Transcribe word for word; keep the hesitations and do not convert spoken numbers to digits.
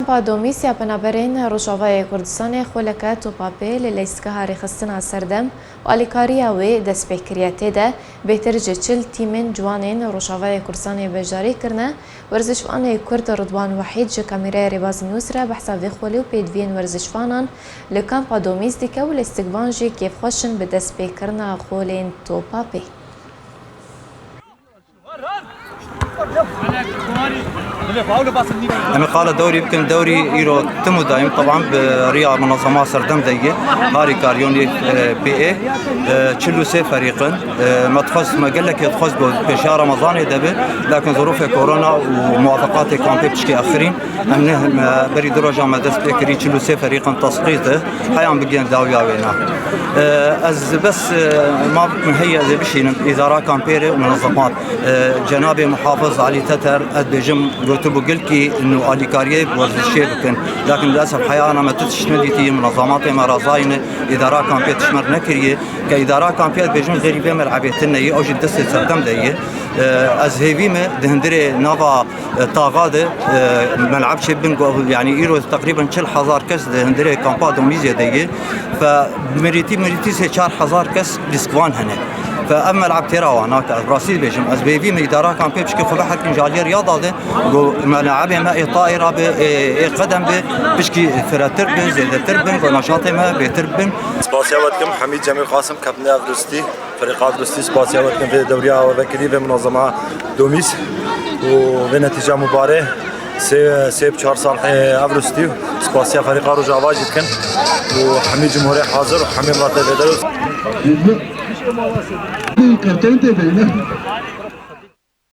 Kampa Domîs ya Penaberên Rojavayê Kurdistanê xweleke topa pê li lîstgeha rêxistina serdem û alîkariya wê dest pê kiriye. Tê de bêhtir ji çil tîmên ciwanên Rojavayê Kurdistanê beşdarî kirine. Werzişvanê Kurd Ridwan Wehîd ji kamîraya Rêbaz News re behsa vê xwelî û pêdiviyên werzişvanan li Kampa Domîs dike û lîstikvan jî kêfxweş in bi destpêkirina xolên topa pê. Em ê qala dewrî bikin, dewrî îro tim û dayim, teban bi riya munezema serdem de ye, harî kariyonê, e, P A, e, çil û sê ferîq in. E, me dixwest, me gelekê dixwest ku pêşiya Remezanê de be, lakin zirûfê korona û muwafeqatê kampê pişkê axirîn. Em ne, me berî du roja me dest pê kirî, çil û sê ferîqin tesqît e, heyan bigihên dawiya wêna. E, ez bes, e, ma min heye ez ê bişînim, îdara kampêrê û munezemat. E, cenabê muhafiz Alî Teter, ez bêjim, gotibû gilkî nû alîkariyê werzişê bikin. Lakin lilesef heyana me tu tişt nedîtiye, munezematê me razayî ne, îdara kampê tişt me nekiriye. Ke îdara kampê ez bêjim, xêrî vê melebê tune ye, ew jî destê serdem de ye. E, ez hêvî me di hundirê nava e, taxa de, e, meleb çêbin, go-, yanî îro teqrîben çil hezar kes di hundirê kampa Domîzê de ye. Fe mirîtî, mirîtî sê çar hezar kes lîskvan hene. Fe ev meleb têra wan nake, ez rastî dibêjim. Ez bêvî me îdara kampê pişkê xwe veherkin ji aliyê riya dade, go melebê me ê tayê ra be, ê, ê qedem be, pişkî firetir be, zêdetir bin, go neşatê me bêtir bin. Spasiya we dikim, Hemîd Cemîl Qasim, Kaptanê Evrustî. Ferîqa Evrustî spasiya we dikin vê dewriya we vekirî, vê munazema Domîs û vê netîca mubarê sê, sê bi çar sal, e, Evrustî û spasiya ferîqa Rojava jî dikin û hemî cumhurê hazir û hemî miletê vê der û Kartên tê de ne?